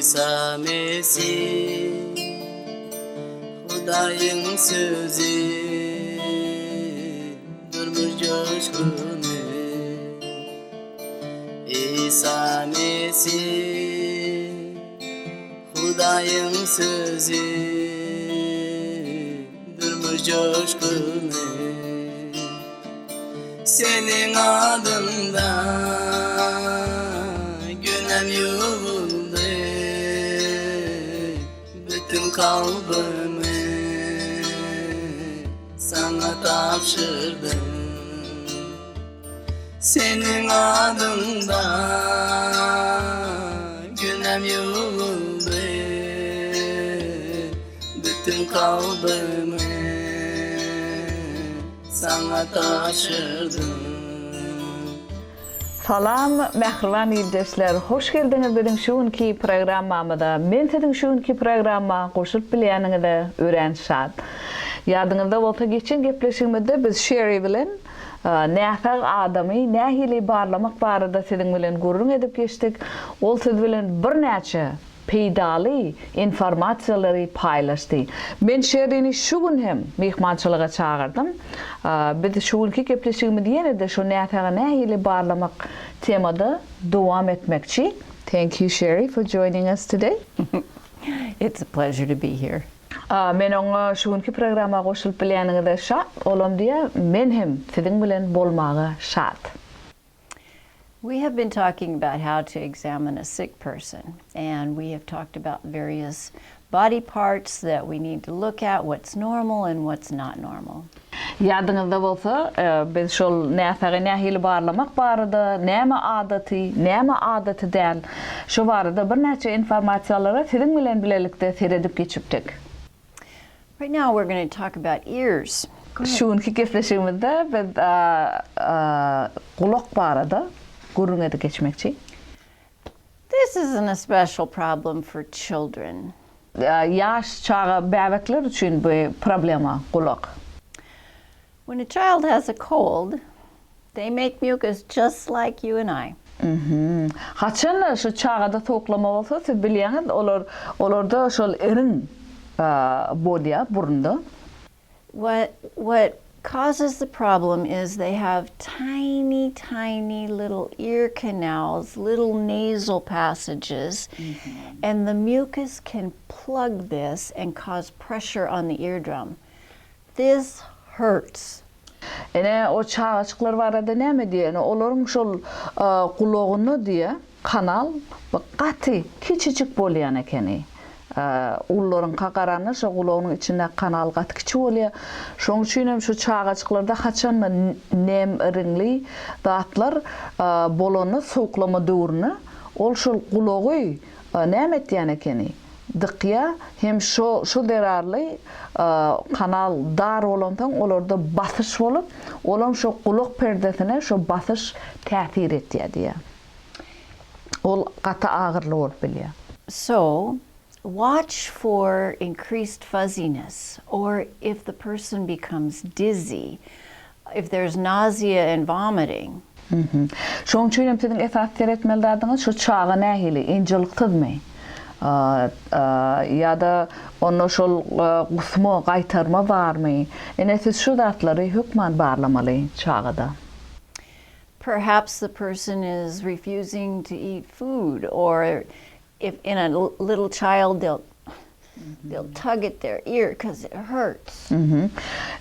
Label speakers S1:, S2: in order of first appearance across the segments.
S1: Isa Mesih Hudaýyň sözi Durmuş joşguny Isa Mesih Hudaýyň sözi Durmuş joşguny Seniň adyňda günäm ýuwuldy Bütün kalbymy saňa tabşyrdym Seniň adyňda günäm ýuwuldy Bütün kalbymy Saňa tabşyrdym.
S2: Salam mähriban ildeşler hoş geldiňiz biziň şu günki programmamyza men siziň şu günki programma goşulyp bilýäniňize örän şat. Ýadyňyzda bolsa geçen gepleşigimizde biz Şeri bilen näsag adamy nähili barlamak barada siziň bilen gürrüň edip geçdik. Ol siz bilen birnäçe peýdaly informasiýalary paýlaşdy. Men Şerini şu gün hem myhmançylyga çagyrdym. Biz şu günki gepleşigimizi ýene-de şu näsagy nähili barlamak temada dowam etmekçi. Thank you Sherry for joining us today.
S3: It's a pleasure to be here.
S2: Men oňa şu günki programma goşulyp bilýäniňize şat, olam diýýär, men hem siziň bilen bolmaga şat.
S3: We have been talking about how to examine a sick person, and we have talked about various body parts that we need to look at, what's normal and what's not normal.
S2: Ýadyňyzda bolsa, biz şol näsagy nähili barlamak barada, näme adaty, näme adaty däl, şo barada birnäçe informasiýalara siziň bilen bilelikde seredip geçipdik.
S3: Right now we're going to talk about ears.
S2: Şu günki gepleşigimizde biz gulak barada gürrüň edip geçmekçi.
S3: This isn't a special problem for children.
S2: Ýaş çaga bäbekler üçin bu problema gulak.
S3: When a child has a cold, they make mucus just like you and I.
S2: Haçanda şu çagada sowuklama bolsa, siz bilýäňiz, olar olarda şol iriň bolýar burunda.
S3: What what causes the problem is they have tiny tiny little ear canals, little nasal passages, and the mucus can plug this and cause pressure on the eardrum. This hurts.
S2: Ine, o çagajyklar barada näme diýýär? Ine, olaryň şol gulagynda diýýär, kanal gaty kiçijik bolýan ekeni. Ulularyňka garanda şo gulagynyň içindäki kanal gaty kiçi bolýar. Şonuň üçin hem şu çagajyklarda haçanda nem, iriňli zatlar bolanda sowuklama döwründe ol şol gulagy näme etýän ekeni? Dykýa hem şo şo zerarly kanal dar bolansoň olarda basyş bolup olam şo gulak perdesine şo basyş täsir etýä diýýä. Ol gaty agyrly bolup bilýä.
S3: So, watch for increased fuzziness or if the person becomes dizzy, if there's nausea and vomiting.
S2: Şonuň üçin hem siziň esasy seretmeli zadyňyz şu çaga nähili, ynjalyksyzmy? Ýa-da onda şol gusma, gaýtarma barmy? Ine siz şu zatlary hökman barlamaly çagada.
S3: Perhaps the person is refusing to eat food or if in a little child they'll they'll tug at their ear cause it hurts.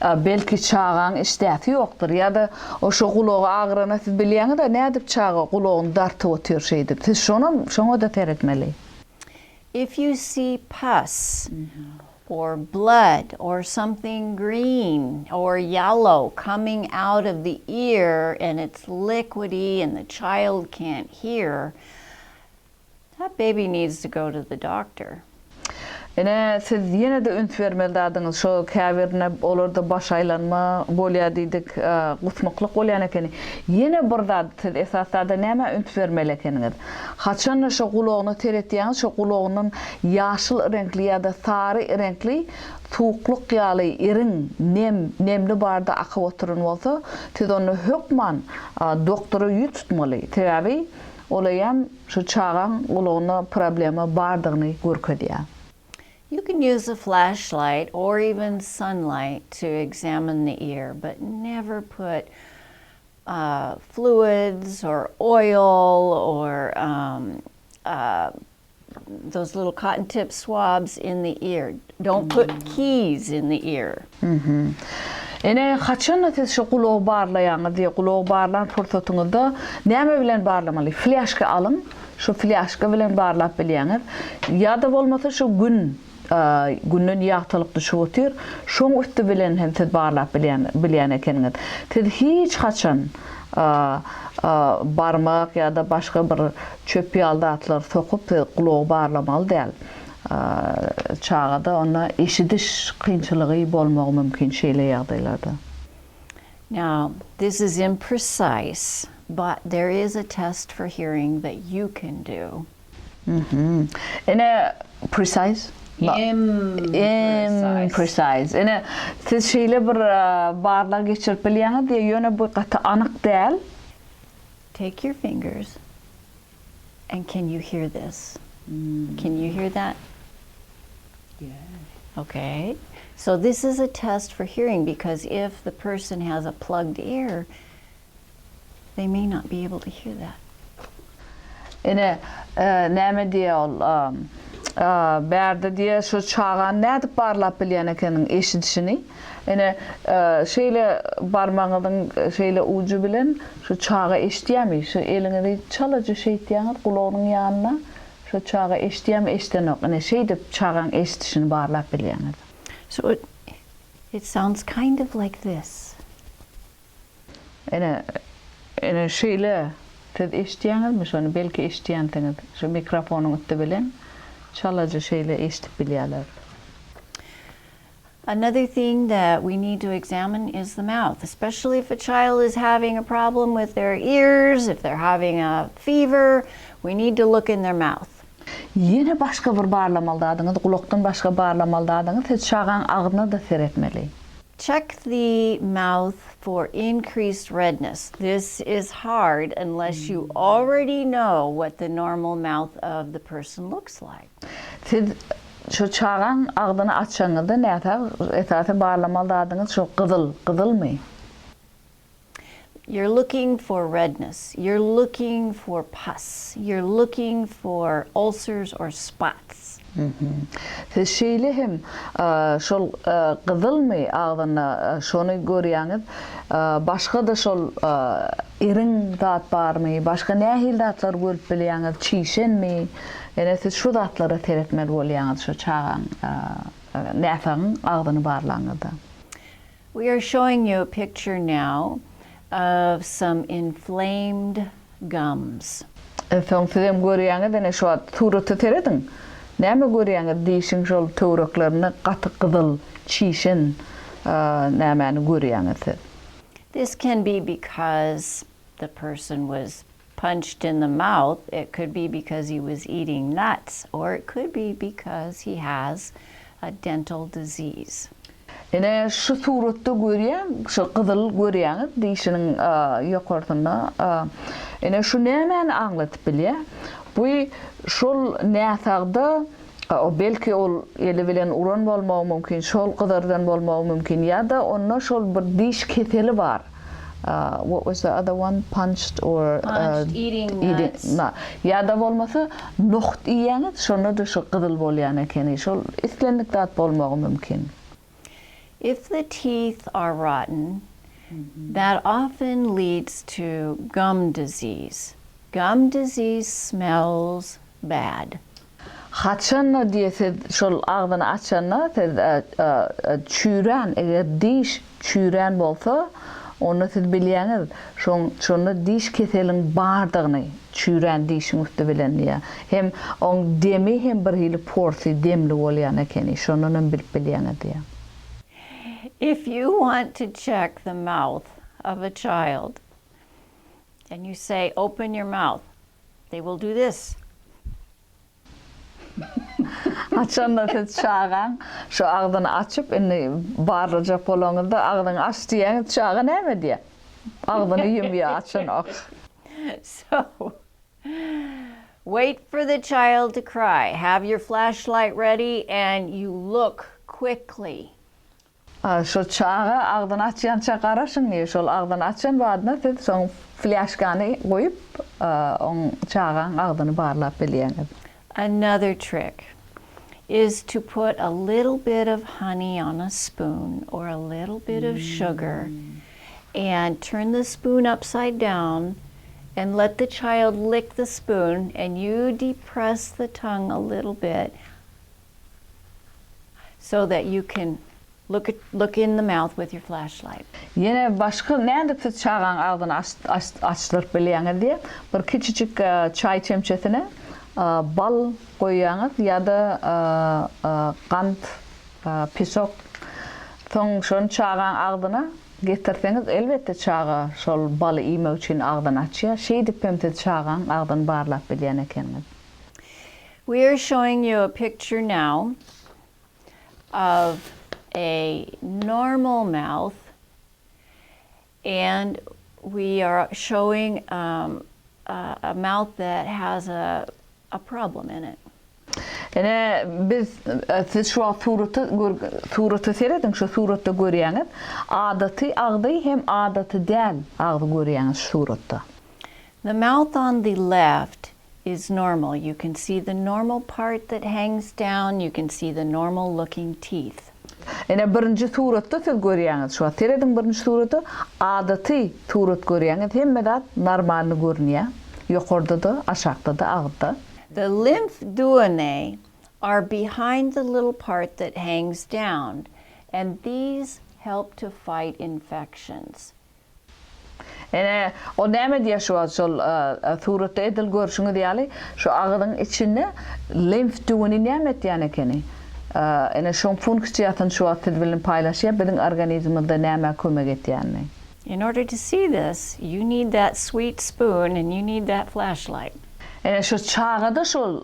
S2: Belki çagaň işdäsi ýokdur ýa-da şo gulagy agyrana siz bilýäňiz-ä nädip çaga gulagyny dartyp otyr şeýdip siz şonam şoňa-da seretmeli.
S3: If you see pus or blood or something green or yellow coming out of the ear and it's liquidy and the child can't hear, That baby needs to go to the doctor.
S2: Ine, siz ýene-de üns bermeli zadyňyz şo käbirine olarda baş aýlanma bolýar diýdik, gusmaklyk bolýan ekeni. Ýene bir zat siz esasy zada nämä üns bermeli ekeniňiz. Haçanda şo gulagyna seretýäňiz şo gulagyndan ýaşyl reňkli ýa-da sary reňkli suwuklyk ýaly iriň, nem, nemli barda akyp oturan bolsa, siz onda hökman doktora ýüz tutmaly. Sebäbi. Olaýam şu çagaň gulagynda problema bardygyny görkezýär.
S3: You can use a flashlight or even sunlight to examine the ear, but never put uh, fluids or oil or um, uh, those little cotton tip swabs in the ear. Don't put keys in the ear.
S2: Ine, haçanda siz şu gulagy barlaýaňyz diýe, gulagy barlan pursatyňyzda näme bilen barlamaly? Flýaşka alyň, şu flýaşka bilen barlap bilýäňiz. Ýa-da bolmasa şu gün, günden ýagtylyk düşüp otyr, şoň üsti bilen hem siz barlap bilýän, bilýän ekeniňiz. Siz hiç haçan barmak ýa-da başga bir çöp ýaly zatlary sokup siz gulagy barlamaly däl. Çagada onda eşidiş kynçylygy bolmagy mümkin şeýle ýagdaýlarda.
S3: Now, this is imprecise, but there is a test for hearing that you can do.
S2: Ine, precise?
S3: Imprecise.
S2: Imprecise. Ine, siz şeýle bir barlag geçirip bilýäňiz diýýär, ýöne bu gaty anyk däl.
S3: Take your fingers and can you hear this? Can you hear that?
S2: Yes.
S3: Okay. So this is a test for hearing because if the person has a plugged ear, they may not be able to hear that.
S2: Ine, näme diýýär ol, bärde diýýär, şu çagany nädip barlap bilýän ekeniň eşidişini. Ine, şeýle barmagyňyzyň şeýle ujy bilen şu çaga eşidýärmi? Şu eliňizi çalaja şeýtýäňiz gulagynyň ýanyna, şu çaga eşidýärmi, eşidenok. Ine, şeýdip çagaň eşidişini barlap bilýäňiz.
S3: So it, it sounds kind of like this.
S2: Ine, ine şeýle, siz eşidýäňizmi şony, belki eşidýänsiňiz, şu mikrofonyň üsti bilen çalaja şeýle eşidip bilýärler.
S3: Another thing that we need to examine is the mouth, especially if a child is having a problem with their ears, if they're having a fever, we need to look in their mouth.
S2: Ýene başga bir barlamaly zadyňyz, gulakdan başga barlamaly zadyňyz, siz çagaň agzyna-da seretmeli.
S3: Check the mouth for increased redness. This is hard unless you already know what the normal mouth of the person looks like.
S2: Siz şu çagaň agzyny açanyňyzda näsag esasy barlamaly zadyňyz şu gyzyl, gyzylmy?
S3: You're looking for redness, you're looking for pus, you're looking for ulcers or spots.
S2: Siz şeýle hem şol gyzylmy agzynda şony görýäňiz, başga-da şol iriň zat barmy, başga nähili zatlar görüp bilýäňiz, çişenmi, ine siz şu zatlara seretmeli bolýaňyz şu çagaň, näsagyň agzyny barlaňyzda.
S3: We are showing you a picture now of some inflamed gums.
S2: Soň sizem görýäňiz ine şu wagt surata serediň. Näme görýäňiz dişiň şol töwereklerinde gaty gyzyl çişen nämäni görýäňiz siz.
S3: This can be because the person was punched in the mouth, it could be because he was eating nuts, or it could be because he has a dental disease.
S2: Ine şu suratda görýän şu gyzyl görýäňiz dişiniň ýokarsynda ine şu nämäni aňladyp bilýär? Bu şol näsagda belki ol eli bilen uran bolmagy mümkin, şol gyzardan bolmagy mümkin ýa-da onda şol bir diş keseli bar. What was the other one? Punched or
S3: Punched, eating nuts.
S2: Ýa-da bolmasa nohut iýýäňiz, şonda-da şu gyzyl bolýan ekeni. Şol islendik zat bolmagy mümkin.
S3: If the teeth are rotten, that often leads to gum disease. Gum disease smells bad.
S2: Haçanda diýe siz şol agzyny açanda siz çüýrän eger diş çüýrän bolsa onda siz bilýäňiz şoň şonda diş keseliň bardygyny çüýrän dişiň üsti bilen diýä hem oň demi hem bir hili porsy demli bolýan ekeni şondan hem bilip bilýäňiz diýä.
S3: If you want to check the mouth of a child and you say open your mouth they will do this.
S2: Haçanda siz çagaň şu agzyny açyp indi barlajak bolaňyzda agzyňy aç diýýäňiz çaga näme diýýär? Agzyny ýumýar açanok.
S3: So. Wait for the child to cry. Have your flashlight ready and you look quickly.
S2: Şo çaga agzyny açýança garaşyň diýýär. Şol agzyny açan badyna siz soň flýaşkany goýup, oň çagaň agzyny barlap bilýäňiz.
S3: Another trick is to put a little bit of honey on a spoon or a little bit of sugar and turn the spoon upside down and let the child lick the spoon and you depress the tongue a little bit so that you can look at, look in the mouth with your flashlight.
S2: Ýene başga nädip siz çagaň agzyny açdyryp bilýäňiz diýip, bir kiçijik çaý çemçesine bal goýýaňyz ýa-da gant, pesok. Soň şony çagaň agzyna getirseňiz, elbetde çaga şol baly iýmek üçin agzyny açýar. Şeýdip hem siz çagaň agzyny barlap bilýän ekeniňiz.
S3: We are showing you a picture now of a normal mouth and we are showing um, a, a mouth that has a, a problem in it.
S2: Ine biz siz şu wagt surata surata serediň şu suratda görýäňiz adaty agzy hem adaty däl agzy görýäňiz şu suratda.
S3: The mouth on the left is normal. You can see the normal part that hangs down, you can see the normal looking teeth.
S2: Ine birinji suratda siz görýäňiz şu wagt serediň birinji surata adaty surat görýäňiz hemme zat normalny görünýär ýokarda-da aşakda-da agyzda.
S3: The lymph duonae are behind the little part that hangs down and these help to fight infections.
S2: Ine, o näme diýýär şu wagt şol suratda edil görşüňiz ýaly, şu agyzyň içinde limf düwüni näme etýän ekeni? Ine, şoň funksiýasyny şu wagt siz bilen paýlaşýar, biziň organizmimizde nämä kömek etýänini.
S3: In order to see this, you need that sweet spoon and you need that flashlight.
S2: Ine, şu çagada şol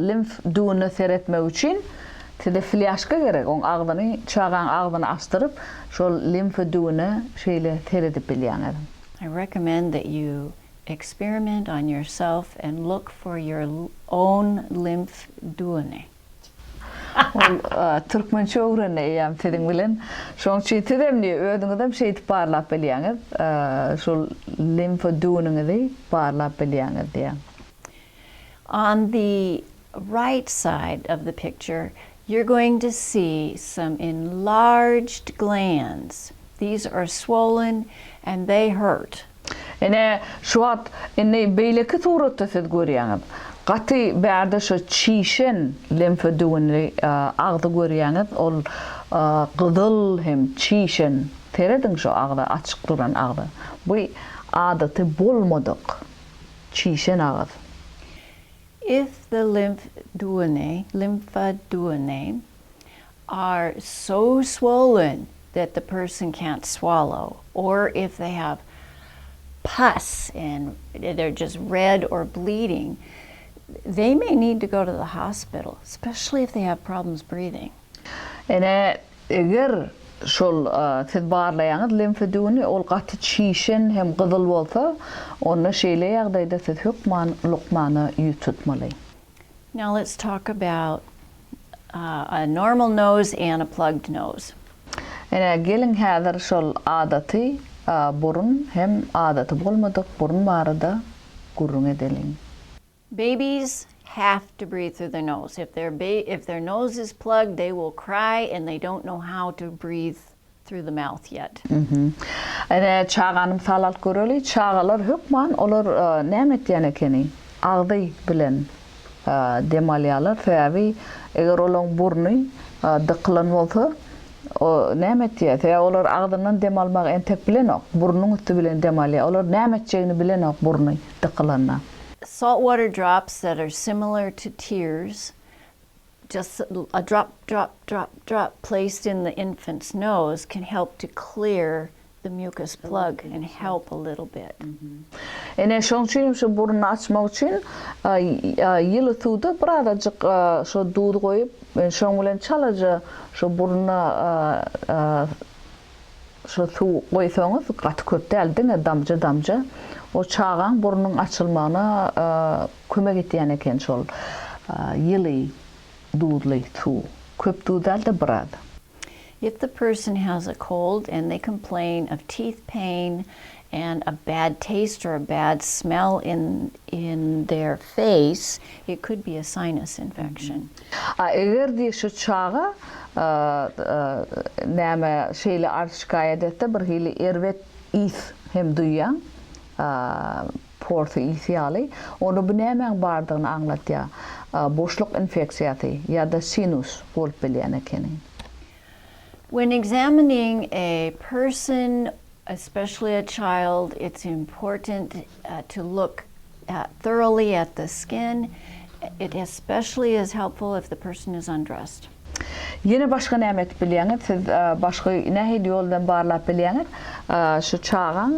S2: limf düwünine seretmek üçin Size flýaşka gerek, oň agzyny, çagaň agzyny açdyryp, şol limfa düwüne şeýle seredip bilýäňiz.
S3: I recommend that you experiment on yourself and look for your own lymph düwüni.
S2: Ol türkmençe öwrendi eýýäm siziň bilen. Şoň üçin sizem diýip, özüňizem şeýdip barlap bilýäňiz. Şol limfa düwüniňizi barlap bilýäňiz diýýär.
S3: On the right side of the picture, you're going to see some enlarged glands. These are swollen and they hurt.
S2: Ine, şu wagt indi beýleki suratda siz görýäňiz. Gaty bärde şu çişen limfa düwünli agzy görýäňiz. Ol gyzyl hem çişen. Serediň şu agza, açyk duran agza. Bu adaty bolmadyk çişen agyz.
S3: If the lymph duone, lympha duone, are so swollen that the person can't swallow, or if they have pus and they're just red or bleeding, they may need to go to the hospital, especially if they have problems breathing.
S2: Ine, Eger şol siz barlaýaňyz limfa düwüni, ol gaty çişen hem gyzyl bolsa, onda şeýle ýagdaýda siz hökman lukmana ýüz tutmaly.
S3: Now let's talk about a normal nose and a plugged nose.
S2: Ine, geliň häzir şol adaty burun hem adaty bolmadyk burun barada gürrüň edeliň.
S3: Babies have to breathe through their nose. If their ba- if their nose is plugged, they will cry and they don't know how to breathe through the mouth yet.
S2: Ine, çagany mysal alyp göreli. Çagalar hökman olar näme etýän ekeni? Agzy bilen dem alýarlar. Sebäbi eger olaryň burny dykylan bolsa, o näme etýär? Sebäbi olar agzyndan dem almagy entek bilenok. Burnuň üsti bilen dem alýar. Olar näme etjegini bilenok burny dykylanda.
S3: Salt water drops that are similar to tears, just a drop, drop, drop, drop placed in the infant's nose can help to clear the mucus plug and help a little bit.
S2: Ine, şoň üçin hem şu burnuny açmak üçin ýyly suwda birazajyk şo duz goýup, şoň bilen çalaja şo burnuna Şo suw goýsaňyz gaty köp däl diňe damja damja. O çagaň burnunyň açylmagyna kömek etýän eken şol ýyly duzly suw. Köp duz däl-de biraz.
S3: If the person has a cold and they complain of teeth pain and a bad taste or a bad smell in in their face, it could be a sinus infection.
S2: A eger diýip şu çaga näme şeýle arz-şikaýat etse bir hili erbet ys hem duýýaň, porsy ysy ýaly, onda bu nämäň bardygyny aňlatýar, boşluk infeksiýasy ýa-da sinus bolup bilýän ekeni.
S3: When examining a person, especially a child, it's important to look thoroughly at the skin. It especially is helpful if the person is undressed.
S2: Ýene başga näme edip bilýäňiz? Siz başga nähili ýol bilen barlap bilýäňiz? Şu çagaň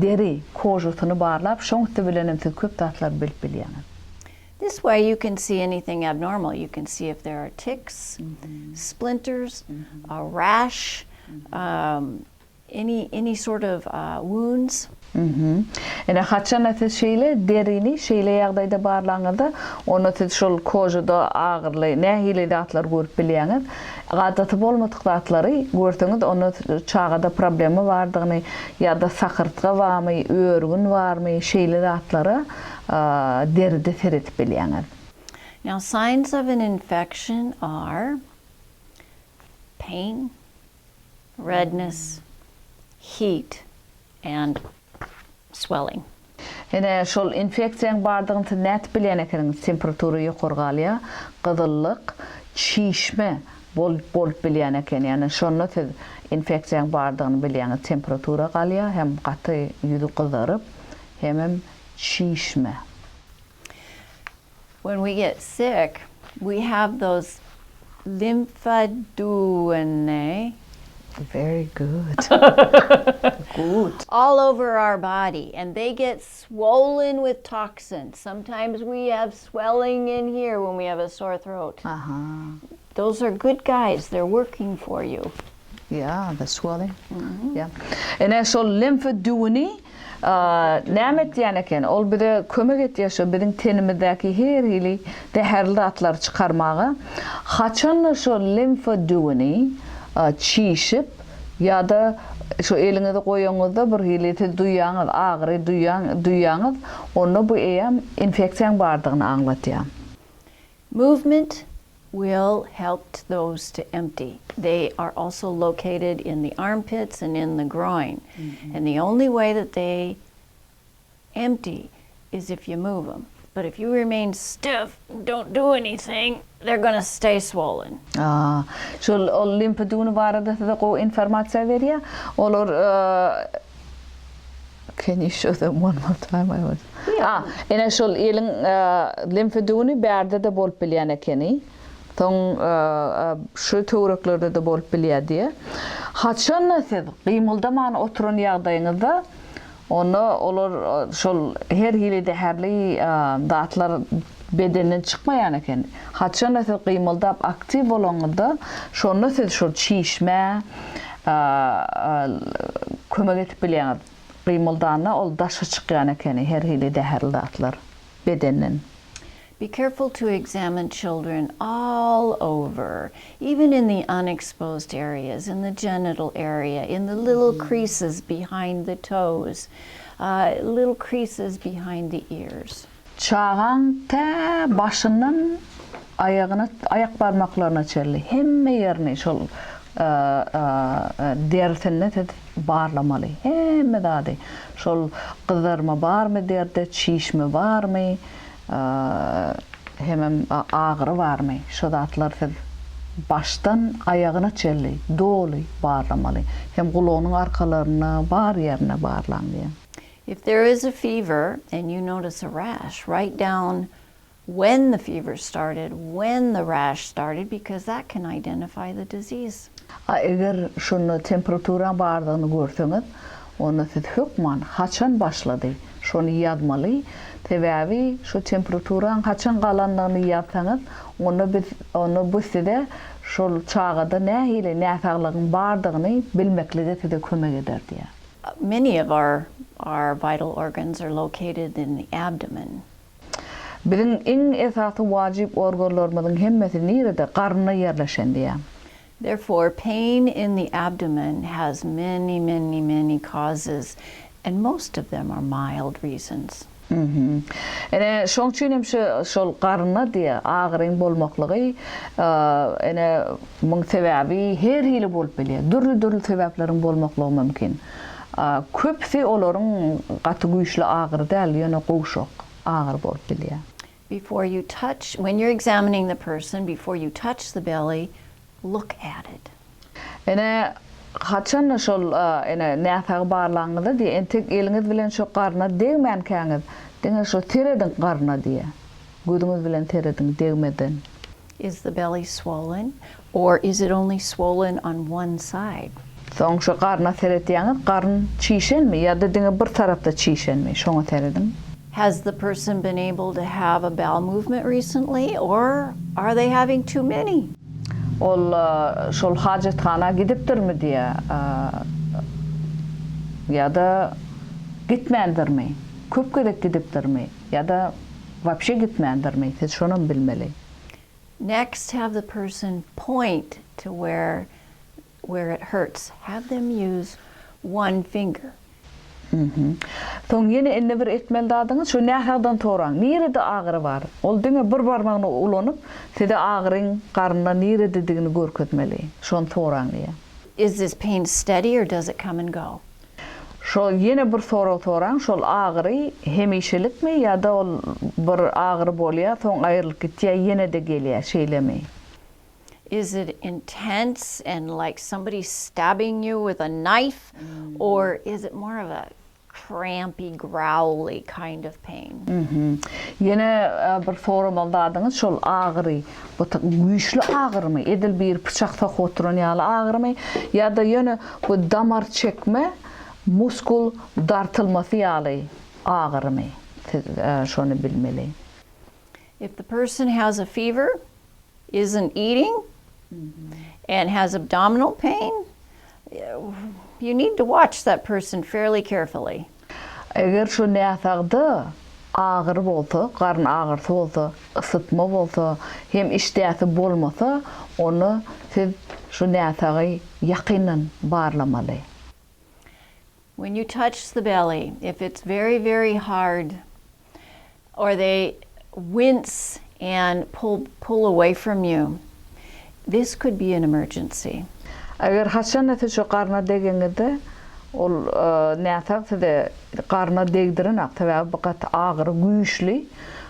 S2: deri, kožasyny barlap, şoň üsti bilen hem siz köp zatlary bilip bilýäňiz.
S3: This way you can see anything abnormal. You can see if there are ticks, splinters, a rash, um, any any sort of wounds.
S2: Ine, haçanda siz şeýle derini şeýle ýagdaýda barlaňyzda, onda siz şol kožada agyrly nähili zatlary görüp bilýäňiz. Adaty bolmadyk zatlary görseňiz, onda çagada problema bardygyny ýa-da sakyrtga barmy, örgün barmy, şeýle zatlara deride seredip bilýäňiz.
S3: Now signs of an infection are pain, redness, heat and swelling.
S2: Ine, şol infeksiýaň bardygyny siz nädip bilýän ekeniňiz? Temperatura ýokary galýar, gyzyllyk, çişme bolup bolup bilýän eken. Ýagny şonda siz infeksiýaň bardygyny bilýäňiz. Temperatura galýar, hem gaty ýüzi gyzaryp, hemem çişme.
S3: When we get sick, we have those lymphadene.
S2: Very good. Good.
S3: All over our body, and they get swollen with toxins. Sometimes we have swelling in here when we have a sore throat.
S2: Uh-huh.
S3: Those are good guys. They're working for you.
S2: Yeah, the swelling. Yeah. Ine şol limfa düwüni näme etýän eken? Ol bize kömek etýär şo biziň tenimizdäki her hili zäherli zatlary çykarmaga. Haçanda şo limfa düwüni çişip ýa-da şo eliňizi goýaňyzda bir hili siz duýýaňyz, agyry duýýaň, duýýaňyz, onda bu eýýäm infeksiýaň bardygyny aňladýar.
S3: Movement will help those to empty. They are also located in the armpits and in the groin. Mm-hmm. And the only way that they empty is if you move them. But if you remain stiff, don't do anything, they're going to stay swollen.
S2: Ah, şol ol limfa düwüni barada size gowy informasiýa berýär. Olar Can you show them one more time? I was. Ah, ene şol eliň limfa düwüni bärde-de bolup bilýän ekeni. Soň şu töwereklerde-de bolup bilýär diýýär. Haçanda siz gymyldaman oturan ýagdaýyňyzda, onda olar şol her hili zäherli zatlar bedenden çykmaýan eken. Haçanda siz gymyldap aktiw bolanyňyzda, şonda siz şol çişmä kömek edip bilýäňiz. Gymyldanda ol daşa çykýan ekeni her hili zäherli zatlar bedenden.
S3: Be careful to examine children all over, even in the unexposed areas, in the genital area, in the little creases behind the toes, uh, little creases behind the ears.
S2: Çagaň tä başyndan aýagyna, aýak barmaklaryna çenli hemme ýerini şol derisinde siz barlamaly. Hemme zady. Şol gyzarma barmy deride, çişme barmy, hemem agyry barmy, şo zatlary siz başdan aýagyna çenli doly barlamaly. Hem gulagynyň arkalaryna, bar ýerine barlaň diýen.
S3: If there is a fever and you notice a rash, write down when the fever started, when the rash started, because that can identify the disease.
S2: A eger şonda temperaturaň bardygyny görseňiz, onda siz hökman haçan başlady, şony ýazmaly. Sebäbi şu temperaturaň haçan galandygyny ýazsaňyz, onda biz, onda bu size şol çagada nähili näsaglygyň bardygyny bilmeklige size kömek eder diýýär.
S3: Many of our our vital organs are located in the abdomen.
S2: Biziň iň esasy wajyp organlarymyzyň hemmesi nirede? Garynda ýerleşen diýýär.
S3: Therefore, pain in the abdomen has many, many, many causes, and most of them are mild reasons.
S2: Ine, şoň üçin hem şu şol garynda diýýär, agyryň bolmaklygy, ine, muň sebäbi her hili bolup bilýär. Dürli-dürli sebäpleriň bolmaklygy mümkin. Köpüsi olaryň gaty güýçli agyry däl, ýöne gowşak agyry bolup bilýär.
S3: Before you touch, when you're examining the person, before you touch the belly, look at it.
S2: Ine, haçanda şol, ine, näsagy barlaňyzda diýýär, entek eliňiz bilen şo garna degmänkäňiz, diňe şo serediň garna diýýär. Gözüňiz bilen serediň, degmeden.
S3: Is the belly swollen or is it only swollen on one side?
S2: Soň şo garna seretýäňiz, garyn çişenmi ýa-da diňe bir tarapda çişenmi, şoňa serediň.
S3: Has the person been able to have a bowel movement recently or are they having too many?
S2: Ol şol hajathana gidipdirmi diýýä ýa-da gitmändirmi? Köp gezek gidipdirmi ýa-da wapşe gitmändirmi? Siz şonam bilmeli.
S3: Next have the person point to where where it hurts. Have them use one finger.
S2: Soň ýene indi bir etmeli zadyňyz şu näsagdan soraň, nirede agyry bar? Ol diňe bir barmagyny ulanyp, size agyryň garynda nirededigini görkezmeli. Şony soraň diýýär.
S3: Is this pain steady or does it come and go?
S2: Şo ýene bir sorag soraň, şol agyry hemişelikmi ýa-da ol bir agyry bolýar, soň aýrylyp gitýär, ýene-de gelýär, şeýlemi?
S3: Is it intense and like somebody stabbing you with a knife or is it more of a crampy, growly kind of pain?
S2: Ýene bir soramaly zadyňyz şol agyry bu güýçli agyrymy, edil biri pyçak sokup oturan ýaly agyrymy ýa-da ýöne bu damar çekme, muskul dartylmasy ýaly agyrymy? Siz şony bilmeli.
S3: If the person has a fever, isn't eating, and has abdominal pain, you need to watch that person fairly carefully.
S2: Eger şu näsagda agyry bolsa, garyn agyrysy bolsa, ysytma bolsa, hem işdäsi bolmasa, onda siz şu näsagy ýakyndan barlamaly.
S3: When you touch the belly, if it's very, very hard, or they wince and pull, pull away from you, this could be an emergency.
S2: Eger haçanda siz şu garna degeňizde, ol näsag size garna degdirenak, sebäbi bu gaty agyry güýçli,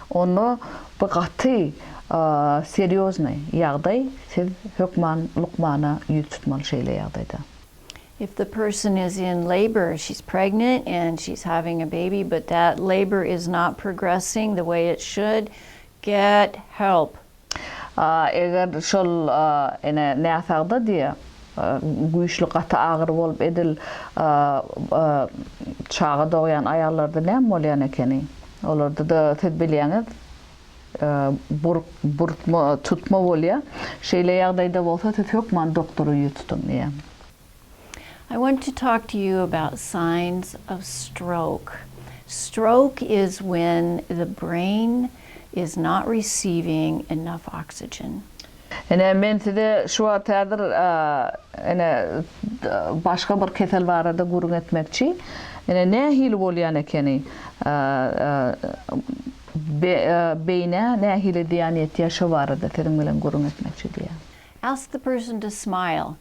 S2: onda bu gaty serýoznyý ýagdaý, siz hökman lukmana ýüz tutmaly şeýle ýagdaýda.
S3: If the person is in labor, she's pregnant and she's having a baby, but that labor is not progressing the way it should, get help.
S2: Eger şol ene näsagda diýe, güýçli gaty agyry bolup edil çaga dogýan aýallarda näme bolýan ekeni? Olarda-da siz bilýäňiz burkma, tutma bolýar. Şeýle ýagdaýda bolsa siz hökman doktora ýüz tutuň diýýär.
S3: I want to talk to you about signs of stroke. Stroke is when the brain is not receiving enough oxygen.
S2: Ine, men size şu wagt häzir ine başga bir kesel barada gürrüň etmekçi. Ine, nähili bolýan ekeni, beýnä nähili zyýan ýetýär şo barada siziň bilen gürrüň etmekçi diýýär.
S3: Ask the person to smile.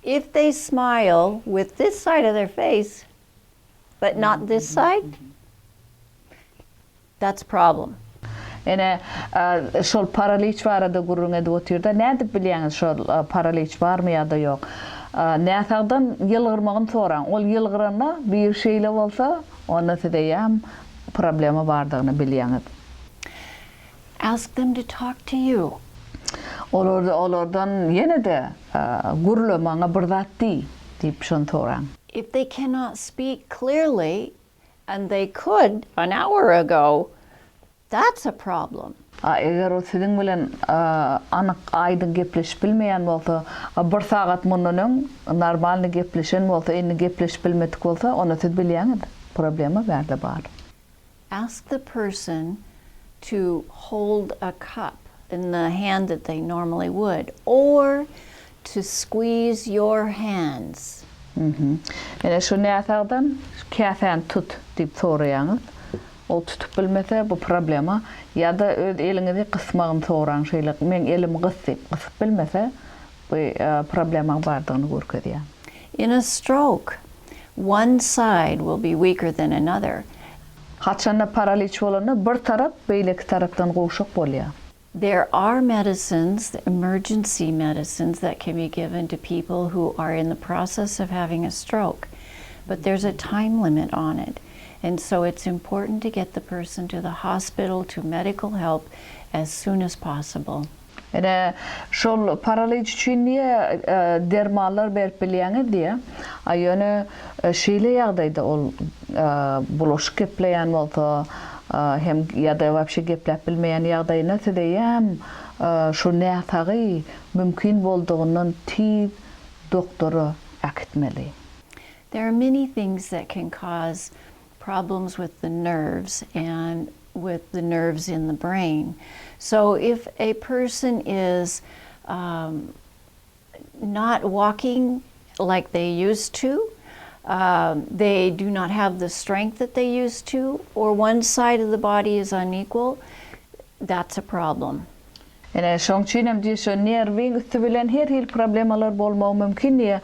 S3: If they smile with this side of their face, but not this side, That's problem.
S2: Ene, şol paraliç barada gürrüň edip otyrda, nädip bilýäňiz şol paraliç barmy ýa-da ýok? Näsagdan ýylgyrmagyny soraň. Ol ýylgyranda biri şeýle bolsa, onda siz eýýäm problema bardygyny bilýäňiz.
S3: Ask them to talk to you.
S2: Olar olardan ýene-de gürle, maňa bir zat diý diýip şony soraň.
S3: If they cannot speak clearly, And they could an hour ago, that's a problem.
S2: A eger ol siziň bilen anyk, aýdyň gepleşip bilmeýän bolsa, a bir sagat mundan öň normalny gepleşen bolsa, indi gepleşip bilmedik bolsa, onda siz bilýäňiz, problema bärde bar.
S3: Ask the person to hold a cup in the hand that they normally would or to squeeze your hands.
S2: Ine şu näsagdan käsäni tut diýip soraýaňyz. Ol tutup bilmese bu problema. Ýa-da öz eliňizi gysmagyny soraň şeýle meň elimi gys diýip gysyp bilmese bu problemaň bardygyny görkezýär.
S3: In a stroke, one side will be weaker than another.
S2: Haçanda paraliç bolanda bir tarap beýleki tarapdan gowşak bolýar.
S3: There are medicines, emergency medicines that can be given to people who are in the process of having a stroke, but there's a time limit on it. And so it's important to get the person to the hospital to medical help as soon as possible.
S2: Ine, şol paraliç üçin diýe dermanlar berip bilýäňiz diýe. A ýöne şeýle ýagdaýda ol bulaşyk gepleýän bolsa hem ýa-da wapşe gepläp bilmeýän ýagdaýynda siz eýýäm şu näsagy mümkin boldugyndan tiz doktora äkitmeli.
S3: There are many things that can cause problems with the nerves and with the nerves in the brain. So if a person is um, not walking like they used to, um, they do not have the strength that they used to, or one side of the body is unequal, that's a problem.
S2: Ine, şoň üçinem diýe, şo nerwiň üsti bilen her hili problemalar bolmagy mümkin diýe.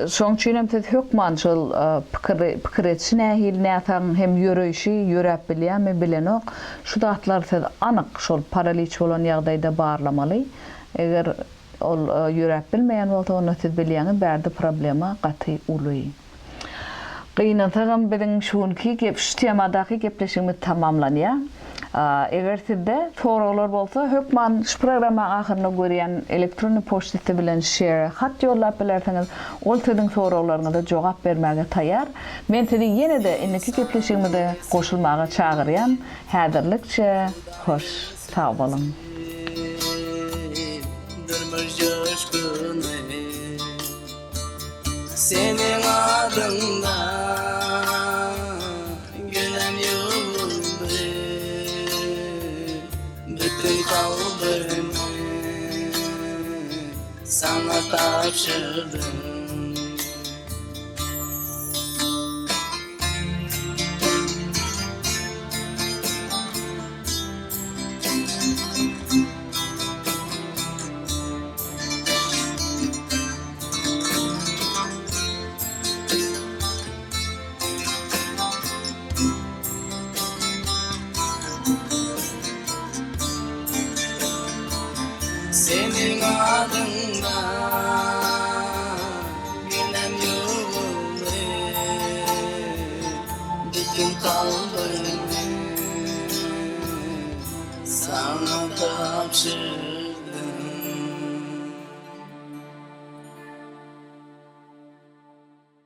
S2: Şoň üçinem siz hökman şol pikiri, pikir edişi nähili näsagyň hem ýöreýşi, ýöräp bilýärmi, bilenok. Şu zatlary siz anyk şol paraliç bolan ýagdaýda barlamaly. Eger ol ýöräp bilmeýän bolsa, onda siz bilýäňiz, bärde problema gaty uly. Gynansagam biziň şu günki gep şu temadaky gepleşigimiz tamamlanýar. Eger sizde soraglar bolsa hökman şu programmaň ahyrynda görýän elektronny poçtasy bilen Shere hat ýollap bilersiňiz. Ol siziň soraglaryňyza jogap bermäge taýýar. Men sizi ýene-de indiki gepleşigimize goşulmaga çagyrýan. Häzirlikçe hoş sag boluň.
S1: Durmuş joşguny. Seniň adyňda günem ýuwuldy Bütin kalbymy saňa tabşyrdym. Seniň adyňda günem ýuwuldy Bütin kalbymy saňa tabşyrdym.